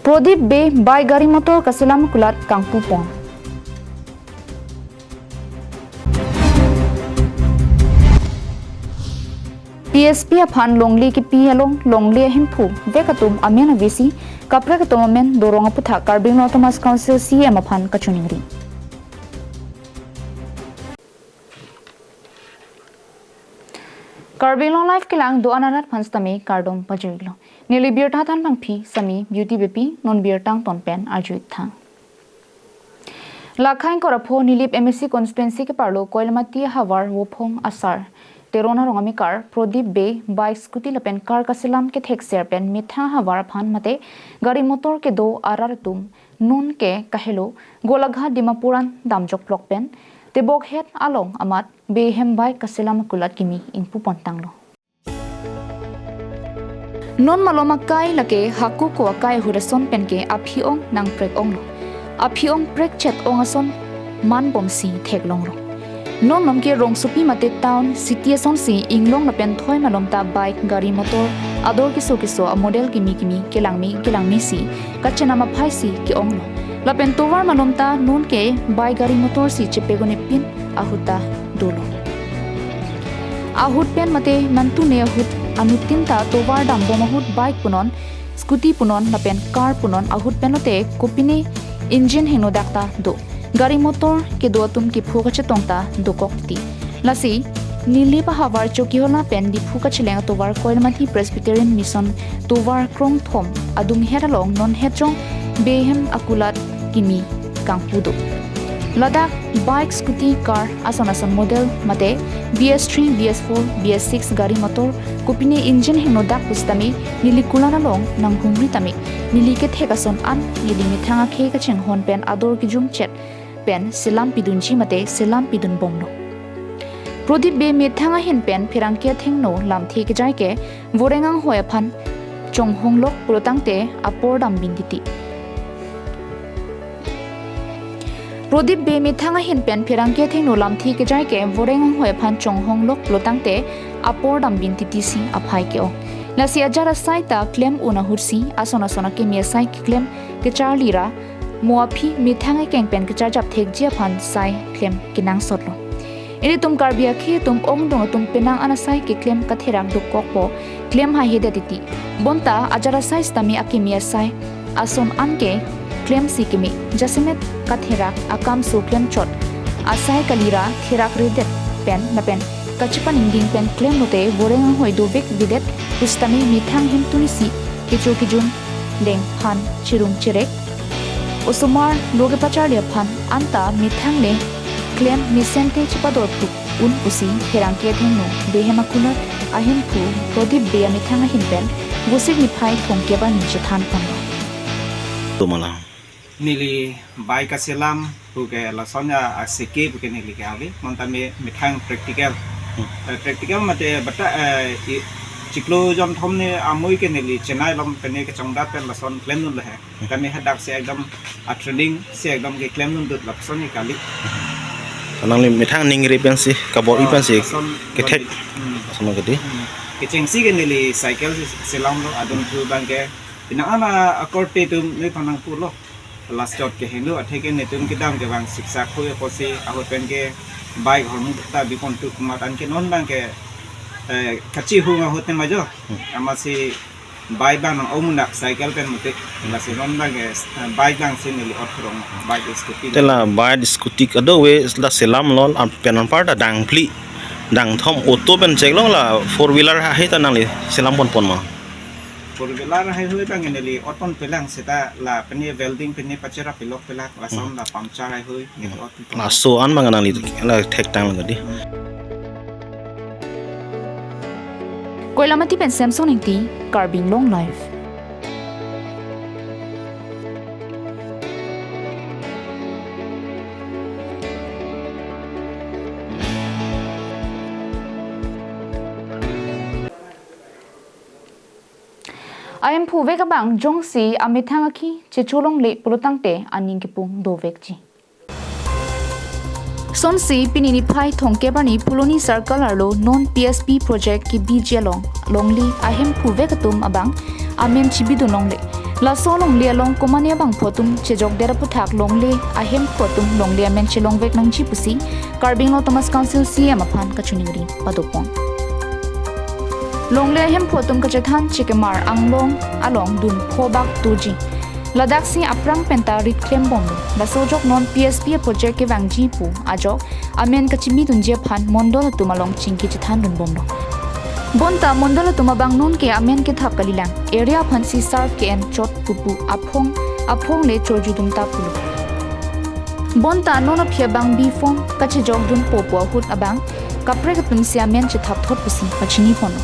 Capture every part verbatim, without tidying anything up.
Prodip Bey bike gari motor kaselam akulat kangpupon. P S P aphan longle kipi along longle ahemphu vek atum amen avesi kaprek atum amen dorong aputhak Karbi Anglong Autonomous Council C E M aphan kachiningri. Karbi Anglong Live kelang do-an arat aphan sitame kardom pajirlo. Neli birta thanbangpi sitame Beauty Beypi, non birta angton pen arju-ik tha. Lakhang Korapho Nilip M A C constituency keparlo Koilamati havar Vophong asar Teron arong amekar Prodip Bey bike, scooty lapen car kaselam kethekser pen methang havar aphan mate gari motor kedo arat atum non ke kahelo Golaghat Dimapur an damjok plok pen tebok het along amat Bey hem bike kaselam akulat kimi ingpupon tanglo. Non malom akai lake hako ko akai ahut ason pen ke aphi-ong nangprek-onglo. Aphi-ong prekchet-ong ason manbomsi theklonglo. Non malom ke rongsopi mate town, city asonsi inglong lapen thoi malom ta bike, gari motor ador keso keso amodel kimi kimi kelangme kelangmesi kachenam aphaisi ke-onglo. Lapen tovar malom ta non ke bike, gari motor si chepegone pin ahut ta dolo. Ahut pen mate mantune ahut anuttin ta tovar dambom ahut bike punon, scooty punon lapen car punon ahut pen lote kopine engine hingno dak ta do. Gari motor kedo atum kepho kachetong ta dokok ti. Lasi Nilip ahavar Chokihola pen Diphu kacheleng atovar Koilamati Presbyterian Mission tovar krongthom adunghet along non het jong Bey hem akulat kimi kangpu do. Ladak bike, scooty, car ason ason model mate B S three, B S four, B S six gari motor kopine engine hingno dak pusitame neli kulan along nanghumri tame neli kethek ason an neli methang akhei kachinghon pen ador kejumchet pen selam pidunji mate selam pidunbomlo. Prodip Bey methang ahin pen pherangke athengno lamthe kejai ke voreng anghoi aphan chonghonglok pulotangte apor dambin titi. Prodip Bey methang ahin pen pherangke athengno lamthe kejai ke voreng anghoi aphan chonghonglok pulotangte apor dambin titisi aphai ke-ong. Lasi ajar asai ta klem un ahutsi ason ason akimi asai keklem kecharli ra mo aphi methang ekeng pen kecharjap thekji aphan sai klem kenangsotlo. Ilitum Karbi akhei atum ongdung atum penang an asai keklem katherak dokokpo, klem haihedet titi. Bonta ajar asai sitame akimi asai ason an ke klemsi keme, jasemet katherak akam so klemchot asai kali ra therakredet pen lapen kachepaningding pen klem lote voreng anghoi dovekvedet pusitame methang hemtunisi kecho kejun dengphan cherung cherek osomar lo kepacharli aphan anta methang le klem mesente chepador puk un pusi pherangke athengno Bey hem akulat ahemphu Prodip Bey amethang ahin pen Vosik niphai thomkep arni chethanponlo. Tumala. Neli bike kaselam puke lason ya aseke puke neli ke ali. Montame methang practical. Hmm. Eh, practical mate bata, eh, i, chiklo jonthom ne amui ke neli Chennai along pen ne kechongdat pen lason klemdunlo he. Hmm. Tame hadak si ekdom a training si ekdom keklem dundut lapuson ke kali. Nangli methang ningri pensi, kabor-i, ah, pensi, lason kethek, hmm, lason kedi. Hmm. Kechengsi ke neli cycle si selamlo, adung thu abang ke. Pini ana akorte atum nephan nangpulo. Last chot ke hinglo, atheke netum kedam ke bang siksa khoi apotsi ahut pen ke bike hormu ta bipon tu kumat anke non abang ke, eh, kachihung ahut ne majo. Hmm. Amatsi bike abang nang-ong munak cycle pen mute. Lasi non abang ke, eh, bike abang si neli ot kurong, bike scooty. Te la bike scooty kadokave la selamlo, an pen anpar ta dangphli, dangthom, auto pen cheklong, la four wheeler hei ta nangli selam ponpon ma? Four wheeler hei hui abang neli ot ponpelang seta la pini welding pini pacherap pilok pelak lason, hmm, la puncture hei hui. Laso an abang nangli la thektang lagi di. Koilamati pen Samson Ingti, Karbi Anglong Live. Ahemphu vek abang jongsi amethang akhi checholongle pulotangte aning kepung dovekji. Sonsi pini niphai thomkep arni Phuloni Circle arlo non P S P project kebiji along longle ahemphu vek atum abang amen chibidun longle. Laso longle along komatne abangphu atum chejokdet aputhak longle ahemphu atum longle amen chelongvek nangji pusi Karbi Anglong Autonomous Council C E M aphan kachiningri padopon. Longle ahemphu atum kachethan Chikmar Anglong along dun pho bak tuji. Ladaksi aphrang penta rit klembomlo. Laso ajok non P S P project kevangji pu ajok amen kachimidunji aphan mondol atum along chingki chethandunbomlo. Bonta mondol atum abang nonke amen kethap kalilang. Area aphansi serve ke-en chot pupu aphong aphong le chojudun ta pulo. Bonta non aphi abang B form kachejokdun popo ahut abang kaprek atumsi amen chethapthot pusi pachiniponlo.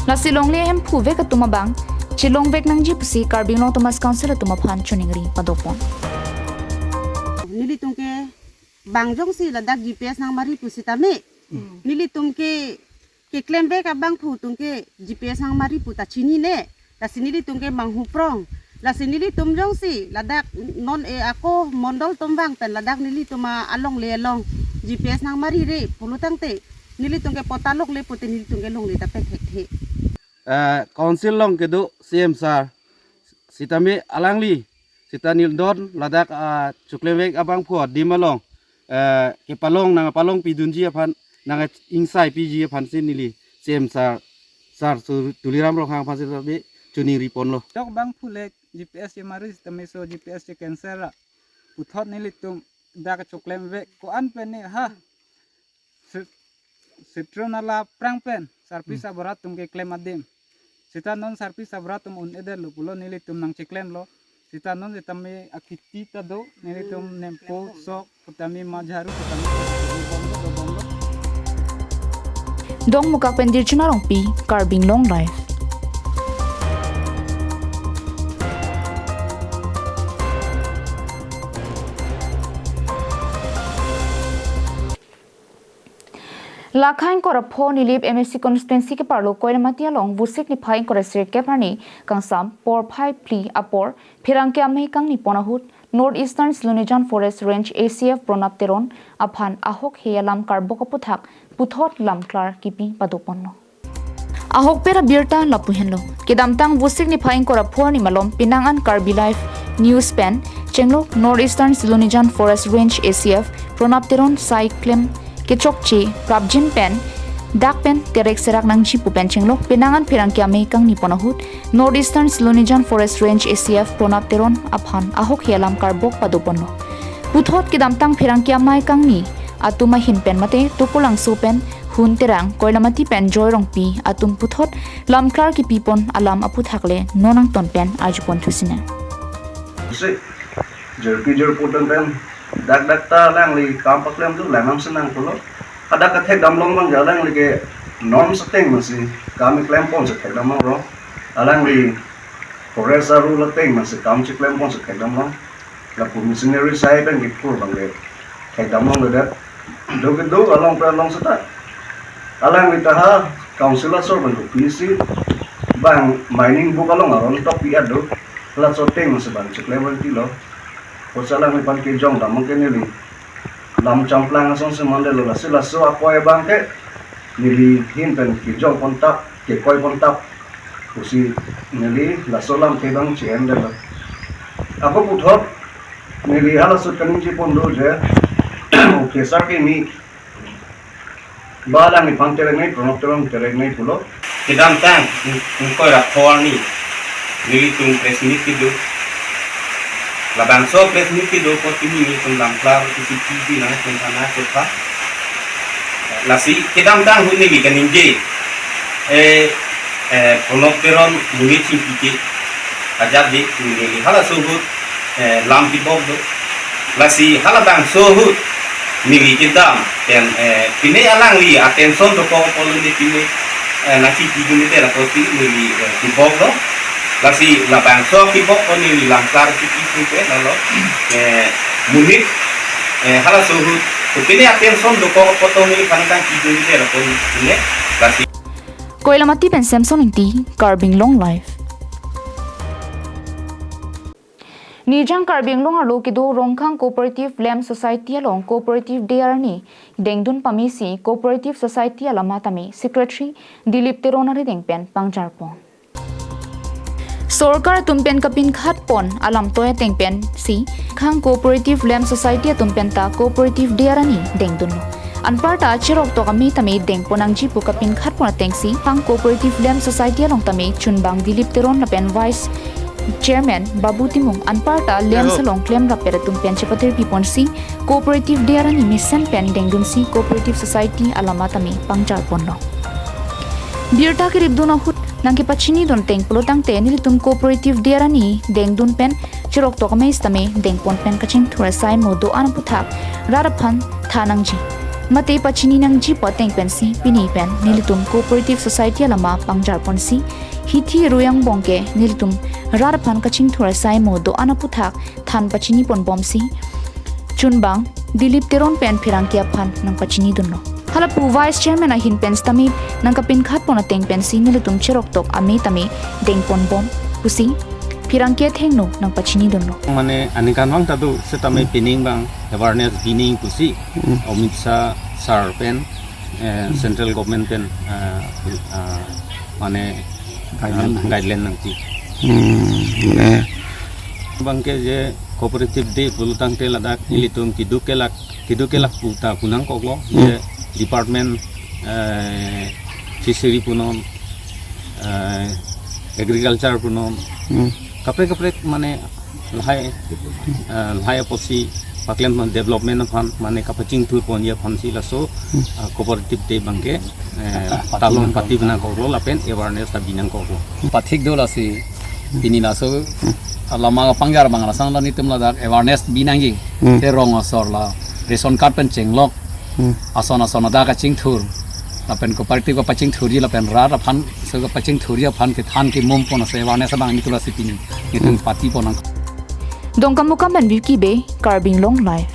Lasi longle ahemphu vek atum abang chelongvek nangji pusi Karbi Anglong Autonomous Council atum aphan chiningri padopon. Nelitum ke bang jongsi ladak G P S nangmari pusitame. Hmm. Nelitum ke, keklemvek abangphu atum ke G P S nangmari pu ta chinine. Lasi nelitum ke manghuprong. Lasi nelitum jongsi ladak non e ako mondol atum vang pen ladak nelitum a alongle along G P S nangmarire pulo tangte nelitum ke patta lokle pute nelitum ke longle ta pekthekthe. Eh, council along kedo C M sir sitame alangli sita neli don ladak, ah, cheklemvek abangphu adim along, eh, kepalong nangpalongpidunji aphan nang-ingsai piji aphansi neli C M sir, sir Su-, Tuliram Ronghang aphansi sitame chiningriponlo. Chok abangphu le G P S chemari sitame laso G P S che-cancel ra. Puthot nelitum dak cheklemvek ko-an pen ne ha. Sit-, Sitron ala aphrang pen sarpi, hmm, sabura atum keklem adim. Sita non sarpi sabura atum un-edetlo pulo nelitum nangcheklemlo. Sita non sitame akheti ta do nelitum nempo sok putame majharu putame dobomlo, dobomlo. Dongmukak pen Dirchuna Rongpi, Karbi Anglong Live. Lakha ingkoi ra pho Nilip M A C constituency keparlo Koilamati along Vosik niphai ingkoi ra sirkep arni kangsam porphai phli apor pherangke amei kangni pon ahut North Eastern Silonijan Forest Range A C F Pranab Teron aphan ahokhe alam karbok aputhak puthot lamklar kipi padoponlo. Ahokpet abirta lapu henlo. Kedamtang Vosik niphai ingkoi ra pho arni malom penang an Karbi Live News pen chenglok North Eastern Silonijan Forest Range A C F Pranab Teron sai klem kechokche prapjin pen dak pen terek serak nangji pu pen chenglok penang an pherangke amei kangni pon ahut North Eastern Silonijan Forest Range A C F Pranab Teron aphan ahokhe alam karbok padoponlo. Puthot kedamtang pherangke amei kangni atum ahin pen mate Tukulangso pen Hun Terang, Koilamati pen Joy Rongpi atum puthot lamklar kipipon alam aputhak le non angton pen arjupon thusina. Si, jirpi jirpo atum pen dak dak ta alangli kam paklem tu lang nam senang pulo. Hadak kethek damlong abang ja alangli ke norm seteng masi kam keklempon si thek damlong rong. Alangli forest a-rule ateng masi kam cheklemponsi thek damlong. Lapu missionary sai pen kikur abang le thek damlongledet. Do kedo along pen along seta. Alangli ta ha council asor pen kopisi bang mining book along aron tok pi-et do. Laso ateng masi bang cheklem renti lo. Kosa alangliphan kejong dam abang ke neli lam champlang asonsi mandetlo, lasi laso apoi abang ke neli ahin pen kejongpon tap, kekoipon tap pusi neli laso alam ke bang che-endetlo. Ako puthot neli halaso kaningje pon do je, officer kimi ba alangliphan terek nai, Pranab Teron terek nai pulo. Kedamtang ing-, ingkoi ra pho arni nelitum press meet kedo. Labangso press meet kedo apot kimi nelitum lamklar kisi piji nang tum thana kepha. Lasi kedamtang ahut neli kaningje, eh, eh, Pranab Teron monit chingki ke ajat de neli halaso ahut, eh, lam kibok do. Lasi halabangso ahut neli kedam pen, eh, pine alangli attention dokok apotlo neli pine, eh, nangchingkidunde apotsi neli, eh, kibok do. Lasi labangso kibok apot neli lamklar kipi pupe lalo, eh, monit, eh, halaso ahut to pine attention dokok apot neliphan nangchingkidunde apot pine. Lasi Koilamati pen Samson Ingti, Karbi Anglong Live. Nijang Karbi Anglong arlo kedo Rongkhang Cooperative Lamp Society along Cooperative Day arni dengdun pamesi Cooperative Society alama tame Secretary Dilip Teron arideng pen pangjarpon. Sorkar atum pen kapinkhat pon alam toi ateng pensi Khang Cooperative Lamp Society atum pen ta Cooperative Day arni dengdunlo. Anparta cheroktok amei tame dengpon nangji pu kapinkhat pon atengsi Khang Cooperative Lamp Society along tame chunbang Dilip Teron lapen Vice Chairman Babu Timung anparta lamps along klemrap pet atum pen chepatirpi ponsi Cooperative Day arni mesen pen dengdunsi Cooperative Society alama tame pangjar ponlo. Birta keripdun ahut nangkepachinidun ateng pulotangte nelitum Cooperative Day arni dengdun pen cheroktok amei sitame dengpon pen kachingthur asai mo do-an aphuthak rat aphan than nangji mate pachini nangji pu ateng pensi pini pen nelitum Cooperative Society alama pangjar ponsi hithi ruyang bongke nelitum rat aphan kachingthur asai mo do-an aphuthak than pachini pon bomsi chunbang Dilip Teron pen pherangke aphan nangpachinidunlo. Halapu Vice Chairman ahin pen sitame nangkapinkhat pon ateng pensi nelitum cheroktok amei tame dengpon bom pusi pherangke athengno nangpachinidunlo. Mane aningkanvang ta do setame pining abang awareness bining pusi Amit Shah sir pen eh, central government pen eh, eh, mane guideline nangpi. Hmm, mane abangke je Cooperative Day pulotangte ladak ilitum keduk kelak keduk kelak puta punangkoklo je department eh, fishery punon eh, agriculture punon kaprek kaprek mane lahai eh, lahai apotsi paklem development aphan mane kapachingthur ponji aphansi laso eh, Cooperative Day abangke eh, talong pati pinangkoklo lapen awareness ta binangkoklo. Pathik do lasi pini laso alama pangjar abang lasang la nelitum ladak awareness binangji. Te rong asor la ration card pen chenglok ason ason adak kachingthur lapen cooperative kapachingthurji lapen rat aphan so kapachingthurji aphan kethan kemum pon aso awareness abang nelitum lasi pini nelitum pati ponnang. Dongkamukam pen Vicky Bey, Karbi Anglong Live.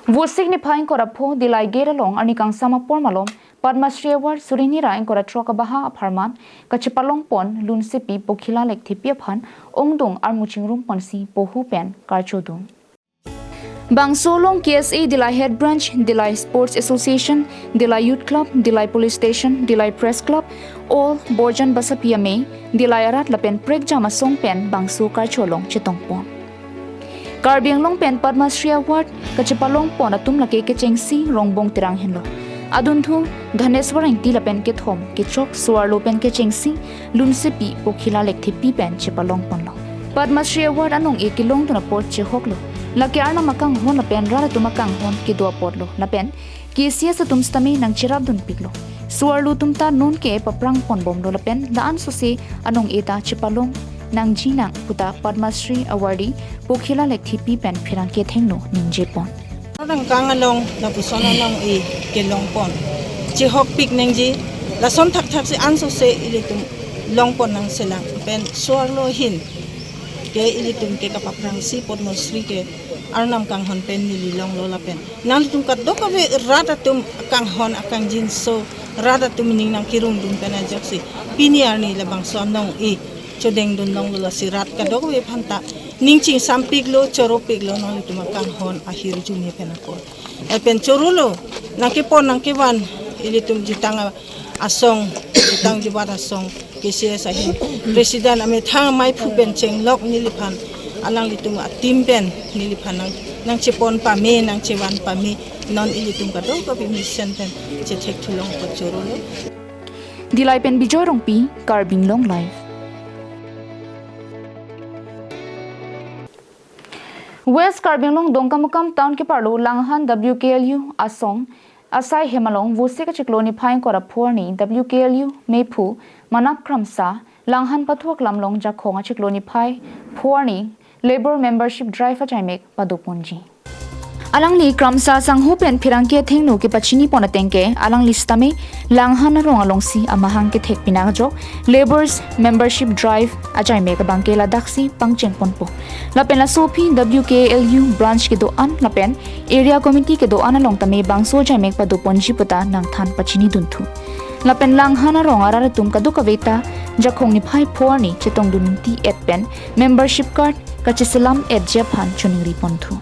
Vosik niphai ingkoi ra pho Dillai Gate along arni kangsam apor malom Padma Shri Award suri hini ra ingkoi ra throk abaha apharman kachepalong pon Lunsepi Pokhila Lekthepi aphan ongdung armu chingrum ponsi pohu pen karchodun. Bangso along K S A Dillai Head Branch, Dillai Sports Association, Dillai Youth Club, Dillai Police Station, Dillai Press Club, All Borjan Basapi Amei, Dillai arat lapen prekjam asong pen bangso karcho along chetong pon. Karbi Anglong pen Padma Shri Award kachepalong pon atum lake kechengsi Rongbong Terang henlo. Adunthu Dhaneswar Engti lapen kethom kechok so-arlo pen kechengsi Lunsepi Pokhila Lekthepi pen chepalong ponlo. Padma Shri Award anong-e kelongdun apot chehoklo. Lake Arnam akanghon lapen rat atum akanghon kedo apotlo. Lapen K C S atum sitame nangcherapdunpiklo. So-arlo atum ta non ke paprang pon bomlo lapen la-an sose anong-e ta chepalong nangji nang puta Padma Shri Awardee Pokhila Lekthepi pen pherangke athengno ningje pon. Rongkang along lapuson anong-e kelong pon. Chehokpik nangji lason thakthak si ansose ilitum long pon nangselang pen so-arlo ahin ke ilitum ke kapaprangsi Padma Shri ke Arnam kanghon pen neli longlo lapen nanglitum kadokave rat atum kanghon akangjinso rat atum ning nangkerumdun pen ajoksi pini arni labangso anong-e chodengdun longlo lasi rat kadokave aphanta ning chingsampiklo choropiklo nanglitum akanghon ahirjume pen apot. Lapen chorolo nangkepon nangkevan ilitum jutang asong, jutang jubat asong, K C S ahin President amethang maiphu pen chenglok neliphan alanglitum a-team pen neliphan nang nangchepon pame nangchevan pame non ilitum kadokave mesen pen chethek thulong apot chorolo. Dillai pen Bijoy Rongpi, Karbi Anglong Live. West Karbi Anglong Dongkamukam Town keparlo Langhan W K L U asong asai hem along Vosik achiklo niphai ingkoi ra pho arni W K L U mephu Manap Kramsa Langhan Pathu Aklam along Jakhong achiklo niphai pho arni Labour Membership Drive ajaimek padoponji. Alangli Kramsa sangho pen pherangke athengno kepachini pon ateng ke alangli sitame Langhan arong alongsi amahang kethek pinak ajok Labour's Membership Drive ajaimek abangke ladaksi pangcheng ponpo. Lapen laso aphi W K L U branch kedo-an lapen area committee kedo-an along tame bangso ajaimek padoponji puta nangthan pachinidunthu. Lapen Langhan arong arat atum kadokave ta Jakhong niphai pho arni chetongdun ningti-et pen membership card kacheselam-etji aphan choningri ponthu.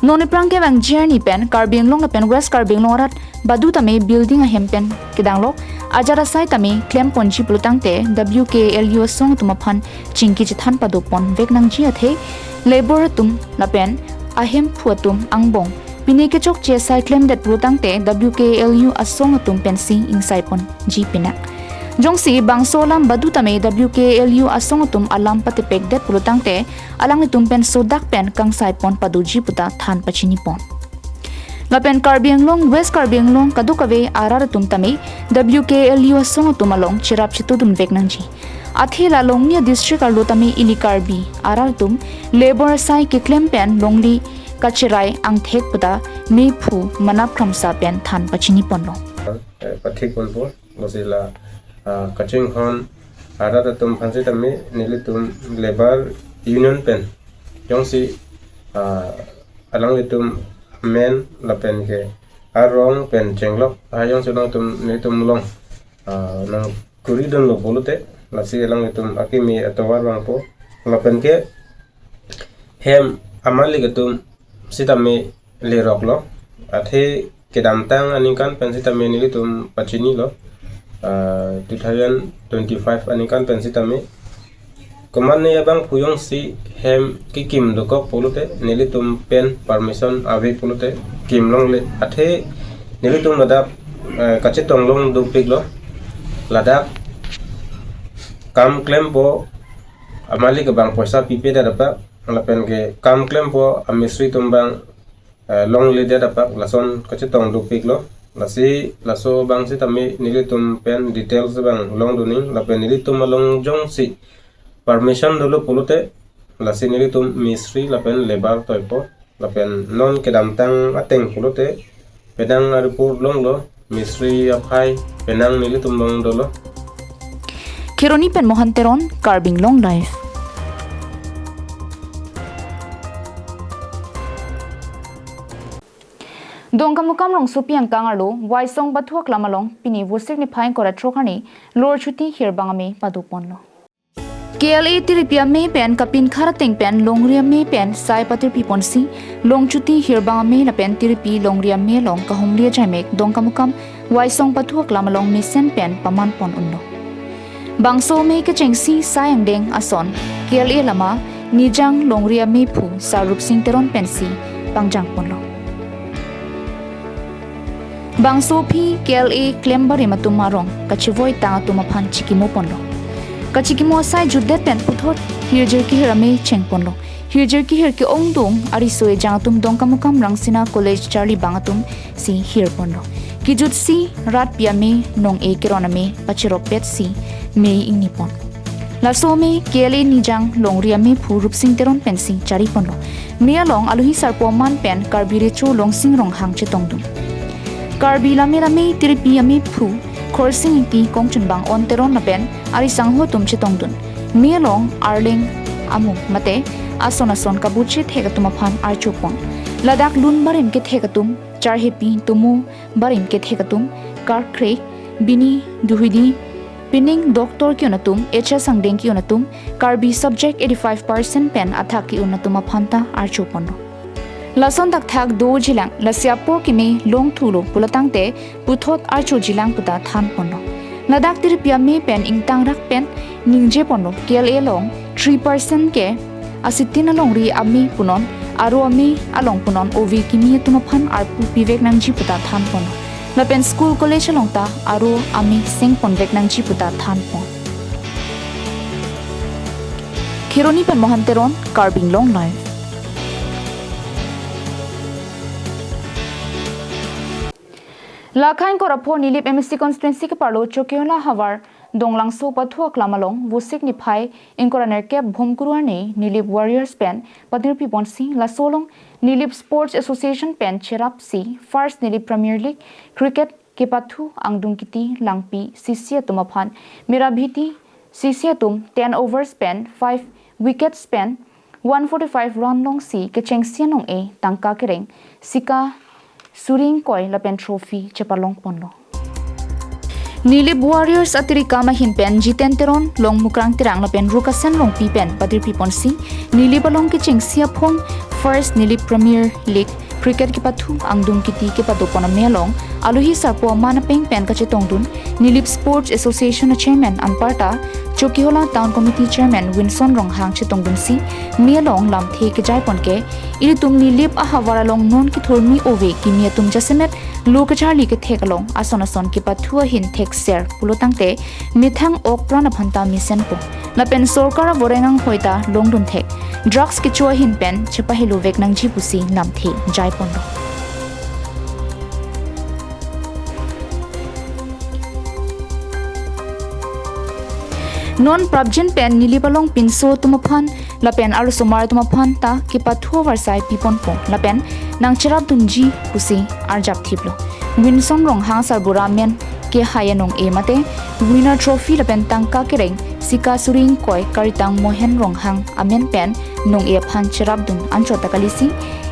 Non aphrang kevang arni pen Karbi Anglong lapen West Karbi Anglong arat badu tame building ahem pen kedang lok ajat asai tame klem ponji pulotangte W K L U asong atum aphan chingki chethan pado pon vek nangji athe labour atum lapen ahemphu atum angbong pine kechokche asai klemdet pulotangte W K L U asong atum pensi ingsai ponji pinak. Jongsi bangso alam badu tame W K L U asong atum alam patepekdet pulotangte alanglitum pen sodak pen kangsai pon padoji puta than pachini pon. Lapen Karbi Anglong, West Karbi Anglong kadokave arat atum tame W K L U asong atum along cherap chetudun vek nangji. Athe la longnia district arlo tame ili Karbi arat atum labour asai keklem pen longle kacherai angthek puta mephu Manap Kramsa pen than pachini ponlo. Eh, pathik ponpo, lasi la, ah, kachinghon arat atum aphan sitame nelitum labour union pen jongsi, ah, alanglitum amen lapen ke arong pen chenglok ajongsi alangtum nelitum along, ah, nangkuri dunlo pulote, lasi alanglitum akimi atovar vangpo lapen ke hem amalik atum sitame leroklo. Athe kedamtang aningkan pen sitame nelitum pachinilo, ah, two thousand twenty-five aningkan pen sitame. Komatne abangphu jongsi hem kekim dokok pulote nelitum pen permission ave pulote kim longle. Athe nelitum ladak, eh, kachetong long dopiklo. Ladak kam klempo amalik abang poisa pipedet apak lapen ke kam klempo amistri atum abang, eh, longledet apak lason kachetong dopiklo. Lasi laso abang sitame nelitum pen details abang longdun nang lapen nelitum along jongsi permission dolo pulote lasi nelitum mistri lapen labour toipo lapen non kedamtang ateng pulote penang a-report longlo, mistri aphai penang nelitum along dolo. Kheroni pen Mohan Teron, Karbi Anglong Live. Dongkamukam rongsopi angkang arlo Waisong pathu aklam along pini Vosik niphai ingkoi ra throk arni lorchuti hirbang ame pado ponlo. K L A tiripi ame pen kapinkhar ateng pen longri ame pen sai patirpi ponsi longchuti hirbang ame lapen tiripi longri ame along kahumri ajaimek Dongkamukam Waisong pathu aklam along mesen pen paman pon unlo. Bangso ame kechengsi sai angdeng ason K L A lama Nijang longri amephu Sar Rupsing Teron pensi pangjang ponlo. Bangso aphi K L A klem barim atum arong kachevoi tang atum aphan chikimo ponlo. Kachikimo asai jutdet pen puthot hirjir kehir ame cheng ponlo. Hirjir kehir ke-ongdung ariso ejang atum Dongkamukam Rangsina College charli bang atum si hir ponlo. Kijutsi rat pi ame nong-e keron ame pachiropet si me ingni pon. Laso ame K L A Nijang longri amephu Rupsing Teron pensi chari ponlo. Me along alohi sarpo aman pen Karbi Recho Longsing Ronghang chetongdun. Karbi lame lame tiripi amephu Khorsing Ingti, Kongchunbang On Teron lapen ari sangho atum chetongdun. Me along Arleng Amung mate ason ason kabuche thek atum aphan archo pon. Ladak lun barim kethek atum, charhepi tumu barim kethek atum, karkre, bini, duhidi, pining, doctor ki-un atum, H S angdeng ki-un atum, Karbi subject eighty-five percent pen athak ki-un atum aphan ta archo ponlo. Lason thakthak dojilang, lasi apor keme longthulo pulotangte puthot archojilang puta than ponlo. Ladak tiripi ame pen ingtangrak pen ningje ponlo, K L A along three percent ke asitin alongri ame punon, aro ame along punon ove kimi atum aphan arpu pivek nangji puta than ponlo. Lapen school college along ta aro ame seng ponvek nangji puta than pon. Kheroni pen Mohan Teron, Karbi Anglong Live. Lakhai ingkoi ra pho Nilip M A C constituency keparlo Chokiola havar Donglangso pathu aklam along Vosik niphai ingkoi ra nerkep Bhomkuru arni Nilip Warriors pen patirpi ponsi laso along Nilip Sports Association pen cherapsi First Nilip Premier League Cricket kepathu angdung kiti langpi C C atum aphan merabhiti C C atum ten overs pen five wickets pen one forty-five run longsi kechengsi anong-e tangka kereng sika suri ingkoi lapen trophy chepalong ponlo. Nilip Warriors atirikam ahin pen Jiten Teron, Longmukrang Terang lapen Rukasen Rongpi pen patirpi ponsi Nilip along kechengsi aphong First Nilip Premier League cricket kepathu angdung kiti kepadopon ame along alohi sarpo aman apeng pen kachetongdun Nilip Sports Association a chairman anparta Chokihola Town Committee Chairman Winson Ronghang chetongdunsi me along lamthe kejaipon ke, ilitum Nilip ahavar along non kethurmi ove kimi atum jasemet lo kacharli kethek along ason ason kepathu ahin thekser pulo tangte methang ok pran aphanta mesenpo. Lapen sorkar avoreng anghoi ta longdun thek. Drugs kecho ahin pen chepahelo vek nangji pusi lamthe jaiponlo. Non prapjin pen Nilip along pinso atum aphan lapen arlosomar atum aphan ta kepathu avarsai piponpo lapen nangcherapdunji pusi arjapthiplo. Winson Ronghang sarbura amen kehai anong-e mate winner trophy lapen tangka kereng sika suri ingkoi karitang Mohen Ronghang amen pen nong-e aphan cherapdun anchot ta kalisi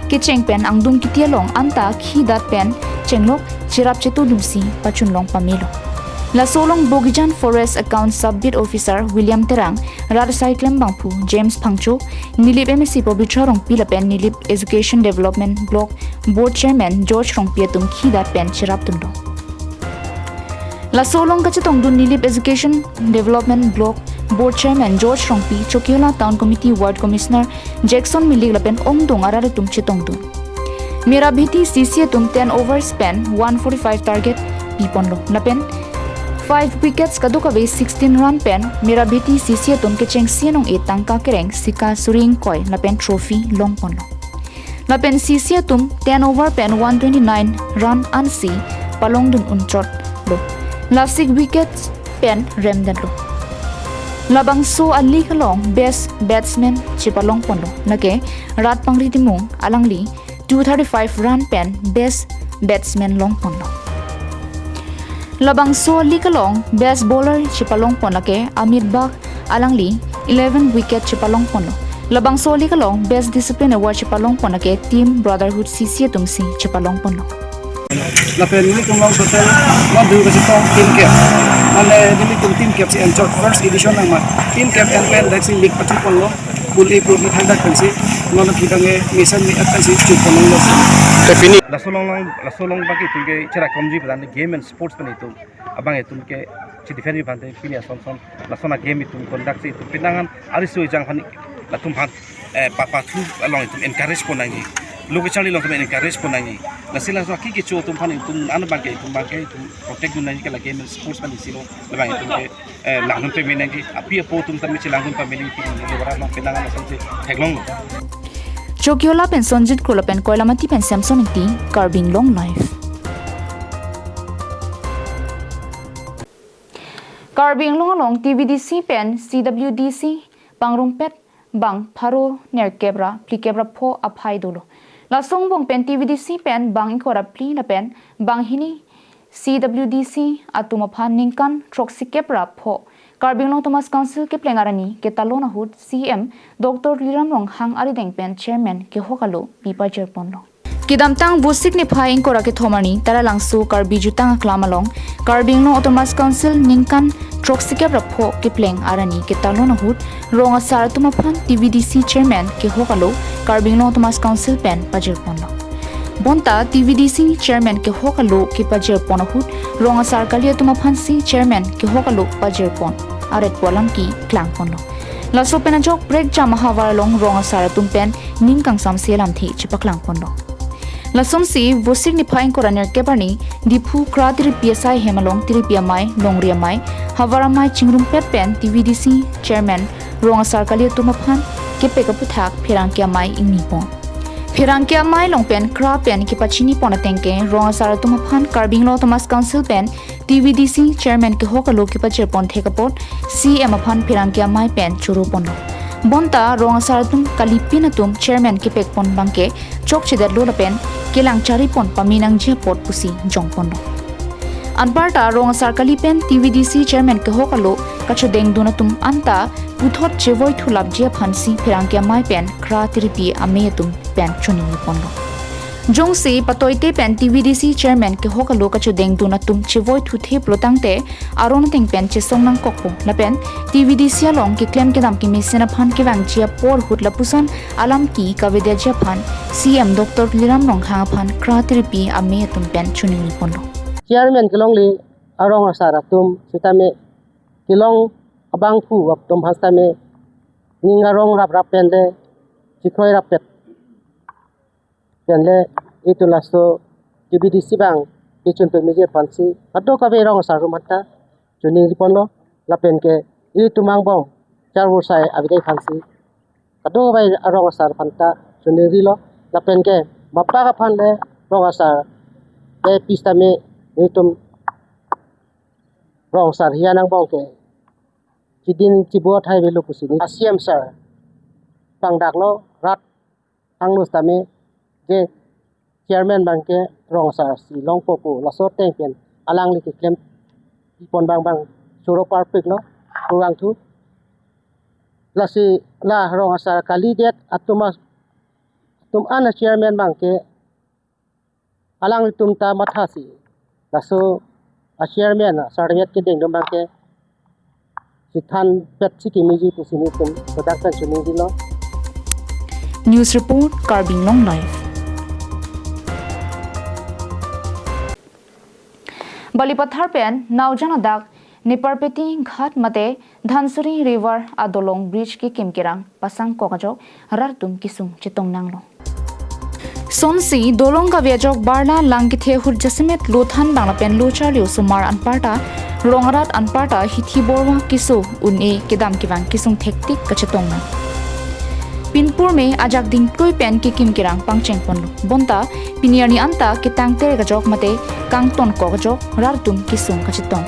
kecheng pen angdung kiti along anta khidat pen chenglok cherap chetudunsi pachunlong pamelo. Laso along Bogijan Forest Account Sub Beat Officer William Terang, rat asai klembangphu James Phangcho, Nilip M A C Pabitra Rongpi lapen Nilip Education Development Block Board Chairman George Rongpi atum khidat pen cherapdunlo. Laso along kachetongdun Nilip Education Development Block Board Chairman George Rongpi, Chokihola Town Committee Ward Commissioner Jackson Milik lapen ongdung arat atum chetongdun. Mera Bheti C C atum ten overs pen one forty-five target piponlo. Lapen five wickets kadokave sixteen run pen Mera Bheti C C atum kechengsi anong-e tangka kereng sika suri ingkoi lapen trophy longponlo. Lapen C C atum ten over pen one twenty-nine run ansi palongdun unchotlo. Lasi wickets pen remdetlo. Labangso a-league along best batsman chepalongponlo. Lake Rat Pangri Timung alangli two thirty-five run pen best batsman longponlo. Labangso a-league along best bowler chepalongpon lake Amit Bagh alangli eleven wicket chepalongponlo. Labangso a-league along best discipline award chepalongpon lake Team Brotherhood C C atumsi chepalongponlo. Lapen nelitum along total non du kachetong team cap. Mane nelitum team cap si enchot first edition nangma. Team cap en pen daksi league pachuponlo. Pool A, Pool B thangdak pensi non aphi dange mesen mi at pensi chuponlonglo. Te pini laso along, laso along baki itum ke cherakomji pu dan game and sports pen itum abang itum ke chidefendji pu tangte pini ason son lason a-game itum conduct si itum pinangan ari sui jang aphan latum aphan, eh, pa pathu along itum encourage pon nangji. Lo kacharli along itum encourage pon nangji. Lasi laso aki kecho atum aphan itum an abang ke itum abang ke itum protect dun nangji ke la game and sports pen isi lo labang itum ke, eh, langdun pame nangji. Api apo atum tame chelangdun pame nangji pini le bara along pinangan asonsi theklonglo. Chokihola pen Sonjit Kro lapen Koilamati pen Samson Ingti, Karbi Anglong Live. Karbi Anglong along T V D C pen C W D C pangrumpet bang pharo nerkep ra phlikep ra pho aphai dolo. Laso angbong pen T V D C pen bang ingkoi ra phli lapen bang hini C W D C atum aphan ningkan throksikep ra pho Karbi Anglong Autonomous Council kepleng arni ketalon ahut C E M Doctor Tuliram Ronghang arideng pen chairman kehok alo pi pajirponlo. Kedamtang Vosik niphai ingkoi ra kethom arni Taralangso Karbi Jutang Aklam along Karbi Anglong Autonomous Council ningkan throksikep ra pho kepleng arni ketalon ahut rong asar atum aphan T V D C chairman kehok alo Karbi Anglong Autonomous Council pen pajirponlo. Bonta T V D C chairman kehok alo kepajirpon ahut rong asar kali atum aphansi chairman kehok alo pajirpon aret pu alam keklangponlo. Laso pen ajok prekjam ahavar along rong asar atum pen ning kangsamse alamthe chepaklangponlo. Lasonsi Vosik niphai ingkoi ra nerkep arni Diphu Kra Tiripi asai hem along Tiripi amei, Longri amei, Havar amei chingrumpet pen T V D C chairman rong asar kali atum aphan kepek aputhak pherangke amei ingnipon. Pherangke amei along pen kra pen kepachinipon ateng ke rong asar atum aphan Karbi Anglong Autonomous Council pen T V D C chairman kehok alo kepajirpon thek apot C E M aphan pherangke amei pen choroponlo. Bonta rong asar atum kalipin atum chairman kepekpon abang ke chokchedetlo lapen kelang charipon pame nangji apot pusi jongponlo. Anparta rong asar kali pen T V D C chairman kehok alo kachodengdun atum anta puthot chevoi thulapji aphansi pherangke amei pen Kra Tiripi amei atum pen choningriponlo. Jongsi patoite pen T V D C chairman kehok alo kachedengdun atum chevoi thuthe pulotangte aron ateng pen chesong nangkokpo. Lapen T V D C along keklem kedam kemesen aphan kevangji apor ahut lapuson alam ke kavedeji aphan C M Doctor Tuliram Ronghang aphan kra tiripi amei atum pen choningri ponlo. Chairman kelongle arong asar atum sitame kelong abangphu atum aphan sitame ning arong raprap pen le chikroi rappet pen le itum laso T V D C abang kechun pemeji aphansi kadokave arong asar atum aphanta choningri ponlo lapen ke itum angbong charbur sai avedai aphansi kadokave arong asar aphanta choningrilo lapen ke mapak aphan le arong asar ke pi sitame itum arong asar hian angbong ke chidin chibo thai avelo pusi ni C M sir pangdaklo rat angno sitame je chairman abang ke arong asar si longpo pu laso ateng pen alangli keklem pon abang abang choro parpiklo kurvangthu. Lasi la arong asar kalidet atum a-, atum an a chairman abang ke alanglitum ta mathasi laso a chairman a sarvet kedengdun abang ke chethan petsi kemeji pusi nelitum ladak pen choningrilo. News report, Karbi Anglong Live. Balipathar pen Naojan adak Neparpeti Ghat mate Dhansiri River adolong bridge kekim kerang pasang kok ajok rat atum kesung chetong nanglo. Sonsi dolong kave ajok barla lang kethe ahut jasemet lo thanbang lapen lo charli osomar anparta rong arat anparta hithi borwa keso un-e kedam kevang kesung thektik kachetong nang. Pinpur me ajak dingklui pen kekim kerang pangcheng ponlo. Bonta pini arni anta ketangter kajok mate kangton kok ajok rat atum kesung kachetong.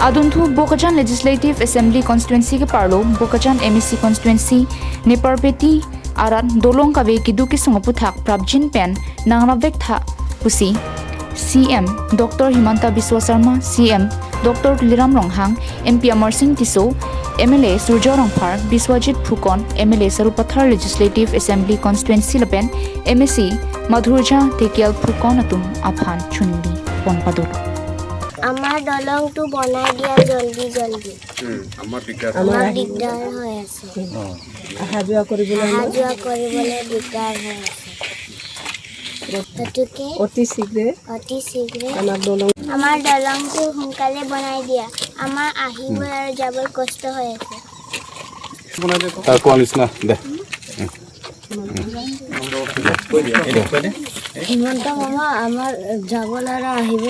Adunthu Bokajan Legislative Assembly Constituency keparlo Bokajan M A C Constituency Neparpeti arat dolong kave kedo kesung aputhak prapjin pen nangrapvek tha pusi C M Doctor Himanta Biswa Sarma, C M Doctor Tuliram Ronghang, M P Amarsing Tisso, M L A Surjya Rongphar, Biswajit Phukan, M L A Sarupathar Legislative Assembly Constituency lapen M A C Madhurjya Dhekial Phukan atum aphan chunli pon padolo. আমাৰ দলংটো বনাই দিয়া জল্দি জল্দি। হুম, আমাৰ দিগদাৰ। আমাৰ দিগদাৰ হৈ আছে। অ। অহা যোৱা কৰিবলৈ অহা যোৱা কৰিবলৈ দিগদাৰ হৈ আছে। গতিকে অতি শীঘ্ৰে অতি শীঘ্ৰে আমাৰ দলং আমাৰ দলংটো সোনকালে বনাই দিয়া। আমাৰ আহিব আৰু যাবৰ কষ্ট হৈ আছে। তাৰ কোৱা নিচিনা দে। হিমন্ত মামা, আমাৰ যাবলৈ আৰু আহিব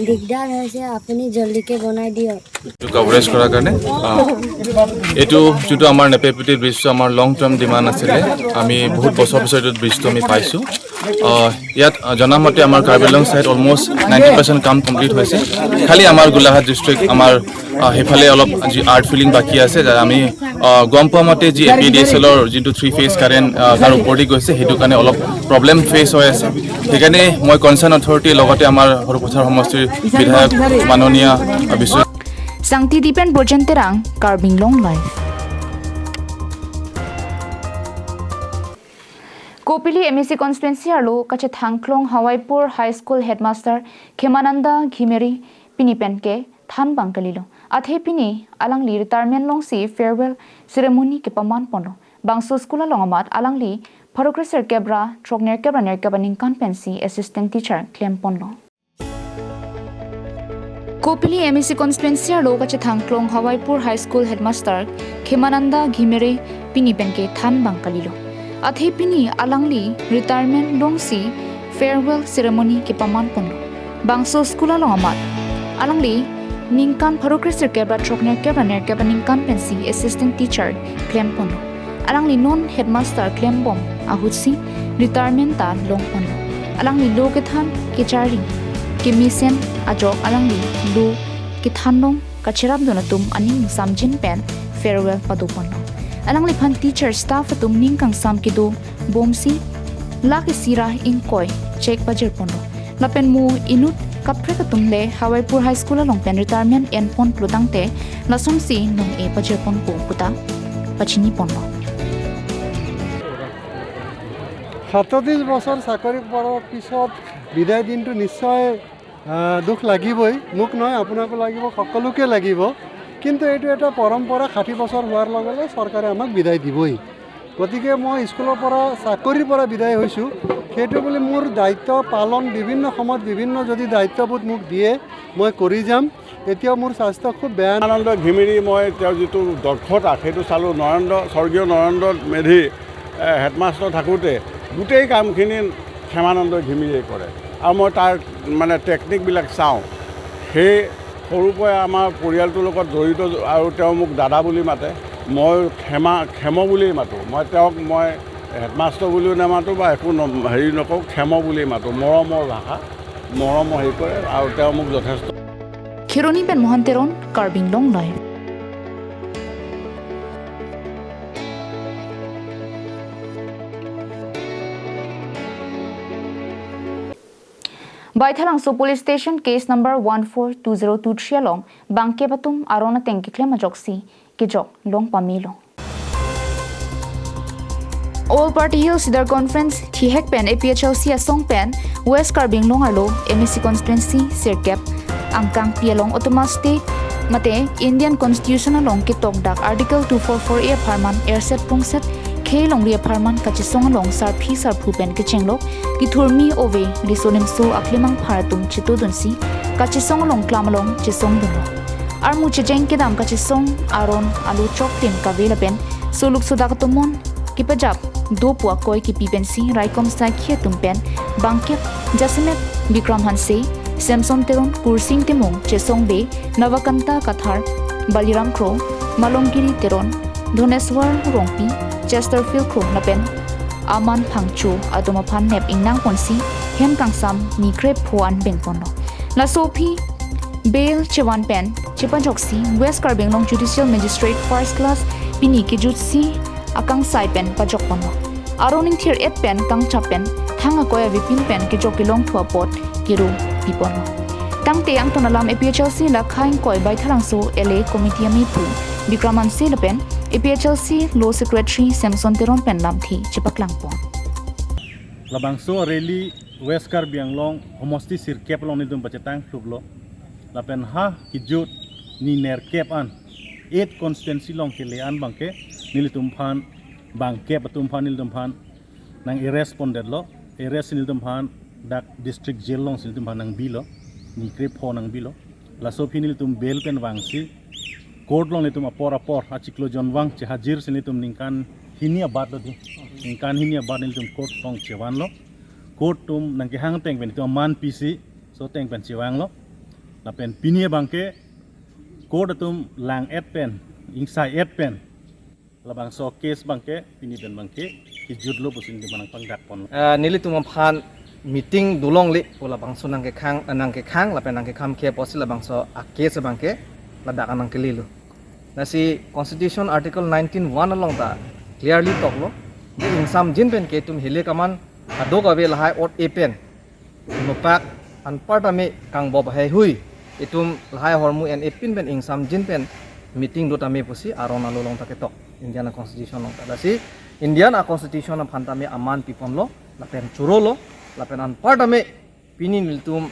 দিগদাৰ হৈছে, আপুনি জল্দিকে বনাই দিয়ক। এইটো কভাৰেজ কৰাৰ কাৰণে, আহ, এইটো যোনটো আমাৰ নেপেপিটি ব্ৰিজটো আমাৰ লং টাৰ্ম ডিমাণ্ড আছিলে, আমি বহুত বছৰ পিছত এইটো ব্ৰিজটো আমি পাইছোঁ। আহ, ইয়াত, আহ, জনামতে আমাৰ Karbi Anglong side almost ninety percent কাম কমপ্লিট হৈছে। খালি আমাৰ গোলাঘাট ডিষ্ট্ৰিক্ট, আমাৰ, আহ, সেইফালে অলপ যি আৰ্ট ফিলিং বাকী আছে, যাৰ আমি, আহ, গম পোৱা মতে যি এ পি ডি এছ এলৰ যোনটো থ্ৰী ফেজ কাৰেণ্ট, আহ, তাৰ ওপৰেদি গৈছে, সেইটো কাৰণে অলপ প্ৰব্লেম ফেচ হৈ আছে। সেইকাৰণে মই কনচাৰ্ণ অথৰিটিৰ লগতে আমাৰ সৰুপথাৰ সমষ্টিৰ বিধায়ক মাননীয়, আহ, Biswajit Sangti Dipen Bojen Terang, Karbi Anglong Live. Kopili M A C constituency arlo kachethang klong Hawaipur High School headmaster Khemananda Ghimire pini pen kethan abang kalilo. Athe pini alangli retirement longsi farewell ceremony kepaman ponlo. Bangso school along amat alangli pharo kresirkep ra throknerkep ra nerkep aningkan pensi assistant teacher klem ponlo. Kopili M A C constituency arlo kachethang klong Hawaipur High School headmaster Khemananda Ghimire pini pen kethan abang kalilo. Athe pini alangli retirement longsi farewell ceremony kepaman ponlo. Bangso school along amat alangli ningkan pharo kresirkep ra throknerkep ra nerkep aningkan pensi assistant teacher klem ponlo. Alangli non headmaster klembom ahutsi retirement ta long ponlo. Alangli lo kethan kecharli kemesen ajok alangli lo kethan long kacherapdun atum aning samjin pen farewell pado ponlo. Alangliphan teacher staff atum ning kangsam kedo bomsi lakh isi ra ingkoi cheque pajir ponlo. Lapen mo inut kaprek atum le Hawaipur High School along pen retirement en pon pulotangte lasonsi nong-e pajir ponpo puta pachini ponlo. সাতত্ৰিশ বছৰ চাকৰি কৰাৰ পিছত বিদায় দিনটো নিশ্চয়, আহ, দুখ লাগিবই। মোক নহয়, আপোনাকো লাগিব, সকলোকে লাগিব। কিন্তু এইটো এটা পৰম্পৰা, ষাঠি বছৰ হোৱাৰ লগে লগে চৰকাৰে আমাক বিদায় দিবই। গতিকে মই স্কুলৰ পৰা, চাকৰিৰ পৰা বিদায় হৈছোঁ। সেইটো বুলি মোৰ দায়িত্ব পালন, বিভিন্ন সময়ত বিভিন্ন যদি দায়িত্ববোধ মোক দিয়ে, মই কৰি যাম। এতিয়াও মোৰ স্বাস্থ্য খুব বেয়া। আনন্দ ঘিমিৰি, মই তেওঁৰ যিটো দক্ষতা, সেইটো চালোঁ। নৰেন্দ্ৰ, স্বৰ্গীয় নৰেন্দ্ৰ মেধি, এ, হেডমাষ্টৰ থাকোঁতে গোটেই কামখিনি ক্ষেমানন্দ ঘিমিৰিয়ে কৰে। আৰু মই তাৰ মানে টেকনিকবিলাক চাওঁ। সেই সৰুৰ পৰাই আমাৰ পৰিয়ালটোৰ লগত জড়িত আৰু তেওঁ মোক দাদা বুলি মাতে। মই ক্ষেমা, ক্ষেম বুলিয়েই মাতোঁ। মই তেওঁক মই হেডমাষ্টৰ বুলিও নামাতোঁ বা একো ন-, হেৰি নকওঁ, ক্ষেম বুলিয়েই মাতোঁ। মৰমৰ ভাষা, মৰম হেৰি কৰে আৰু তেওঁ মোক যথেষ্ট। Kheroni pen Mohan Teron, Karbi Anglong Live. Baithalangso Police Station case number one four two zero two three along bangkep atum aron ateng keklem ajoksi kejok long pamelo. All Party Hill Leaders Conference thihek pen A P H L C asong pen West Karbi Anglong arlo M A C constituency sirkep angkangpi along autonomous state mate Indian Constitution along ketok dak Article two four four A apharman erset pungset khei longri apharman kachesong along sarpi sarpo pen kechenglok kethurmi ove riso nimso aklemang phar atum chetudunsi kachesong along klam along chesongdunlo. Armu checheng kedam kachesong aron alo choktim kave lapen soluk sodak atum mon kepajap do pu akoi kepi pensi raikom saikhi atum pen bangkep jasemet Bikram Hanse, Samson Teron, Kursing Timung, Chesong Bey, Navakanta Kathar, Baliram Kro, Malomgiri Teron, Dhoneswar Rongpi, Chesterfield Kro lapen Aman Phangcho atum aphan nep ingnang ponsi hem kangsam ni krepho an bengponlo. Laso aphi bail chevan pen chepajoksi West Karbi Anglong Judicial Magistrate First Class pini kejutsi akangsai pen pajokponlo. Aron ingthir et pen kangchap pen thang akoi avepin pen kejok kelong thu apot kero piponlo. Tangte angton alam A P H L C lakha ingkoi Baithalangso L A Committee amephu Bikram Hanse lapen A P H L C Law Secretary Samson Teron pen lamthe chepaklangpon. Labangso rally West Karbi Anglong homosti sirkep along nelitum pachetang thluklo. Lapen ha kejut ni nerkep an eight constituency along kele an abangke nelitum aphan bangkep atum aphan nelitum aphan nang arrest pondetlo. Arrest nelitum aphan dak district jail alongsi nelitum aphan nangbilo. Ni krepho nangbilo. Laso aphi nelitum bail pen vangsi court along nelitum apor apor achiklo jonvang chehajirsi nelitum ningkan hini abatlo dei. Ningkan hini abat nelitum court along chevanlo. Court atum nangkehang ateng pen nelitum aman pisi, laso ateng pen chevanglo. Lapen pini abangke court atum lang et pen, ingsai et pen labangso case abangke pini pen abangke kejutlo pusi nelitum aphan nangpangdakpon. Eh, nelitum aphan meeting dolongle pu labangso nangkekhang, eh, nangkekhang lapen nangkekhang ke pusi labangso a-case abangke ladak nangkelelo. Lasi Constitution Article nineteen one along ta clearly toklo. Di ingsamjin pen ke itum hilek aman adok ave lahai ot e pen nopak anparta me kangbop haihui itum lahai ahormu en-e pin pen ingsamjin pen meeting do tame pusi aron alo along ta ketok Indian a-constitution along ta. Lasi Indian a-constitution aphan tame aman piponlo lapen chorolo lapen anparta me pini nelitum,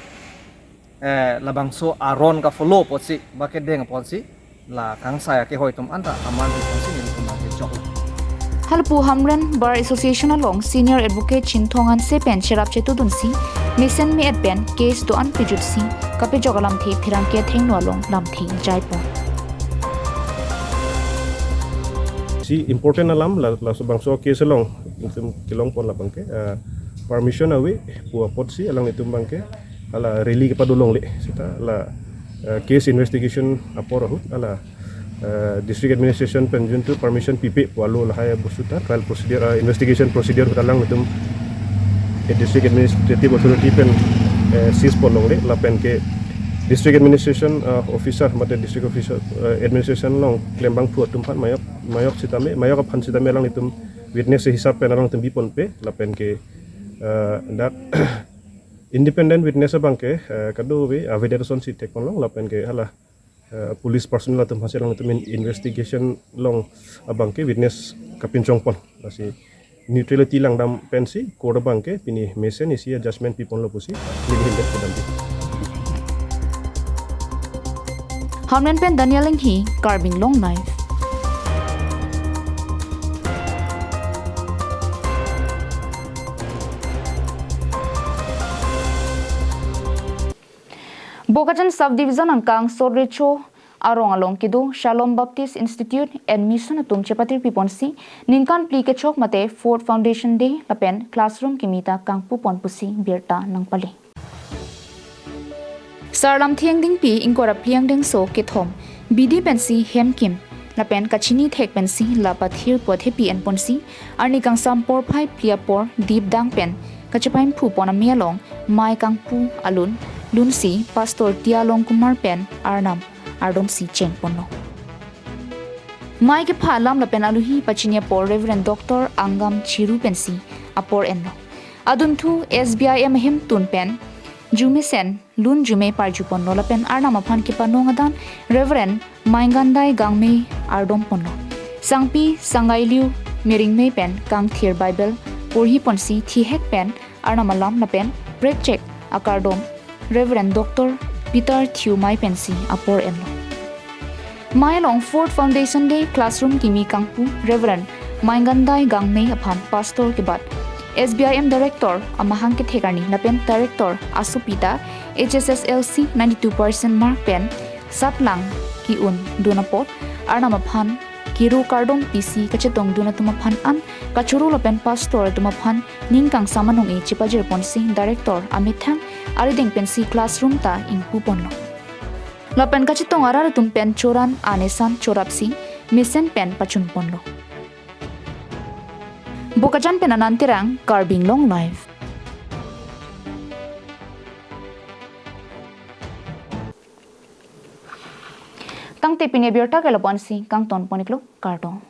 eh, labangso aron kafollow apotsi ba kedeng apotsi la kangsai akehoi atum anta aman piponsi nelitum abangke joklo. Halapu Hamren Bar Association along Senior Advocate Chinthong Hanse pen cherap chetudunsi mesen me-et pen case do-an pejutsi kapejok alamthe pherangke athengno along lamthe jaipon. Si important alam la, labangso case along nelitum kelongpon labangke, ah, permission ave pu apotsi alanglitum abangke hala rally kepadolongle seta la, eh, case investigation apor ahut hala, eh, district administration pen juntu permission pipe pu alo lahai bostu ta trial procedure, eh, investigation procedure ahut alanglitum, eh, district administrative authority pen, eh, seize ponlongle lapen ke district administration, eh, officer mate district officer, eh, administration along klembangphu atum aphan mayok, mayok sitame, mayok aphan sitame alanglitum witness hisap pen alanglitum biponpe lapen ke, eh, dak independent witness abangke, eh, kadokave avedet asonsi thekponlong lapen ke hala, eh, police personnel atum aphansi alanglitum in-, investigation along abangke witness kapinchongpon. Lasi Neutrality langdam pensi court abang ke pini mesen isi a judgment piponlo pusi neli ahin pen pudamji. Hamren pen Daniel Enghi, Karbi Anglong Live. Bokajan Subdivision angkang Sorrecho arong along kedo Shalom Baptist Institute and Mission atum chepatir piponsi ningkan phli kechok mate Fourth Foundation Day lapen classroom kimi ta kangpupon pusi birta nangpale. Sarlamthe angdengpi ingkoi ra phli angdengso kethom bidi pensi hem kim lapen kachini thek pensi la pathir puthepi enponsi arni kangsam porphai phli apor dipdang pen kachepaimphupon ame along mei kangpu alun lunsi Pastor Tialong Kumar pen arnam ardomsi chengponlo. Mei kepha alam lapen aluhi pachini apor Reverend Doctor Angam Chiru pensi apor enlo. Adunthu S B I M ahemtun pen jumesen lun jume parjuponlo lapen arnam aphan kepanong adan Reverend Maingandai Gangme ardomponlo. Sangpi Sangailiu Meringme pen kangthir Bible porhiponsi thihek pen arnam alam lapen prekchek akardom Reverend Doctor Peter Thiumai pensi apor enlo. Mei along Fourth Foundation Day classroom kimi kangpu Reverend Maingandai Gangme aphan Pastor kebat S B I M Director amahang kethek arni lapen Director asopi ta H S S L C ninety-two percent mark pen saplang ki-un dun apot arnam aphan kiru kardom pisi kachetongdun atum aphan an kachoro lapen Pastor atum aphan ning kangsam anong-e chepajirponsi Director amethang arideng pensi classroom ta ingpuponlo. Lapen kachetong arat atum pen choran anesan chorapsi mesen pen pachunponlo. Bokajan pen Anand Terang, Karbi Anglong Live. Tangte pini abirta ke lapu-ansi kangtonpon-iklo, kardom.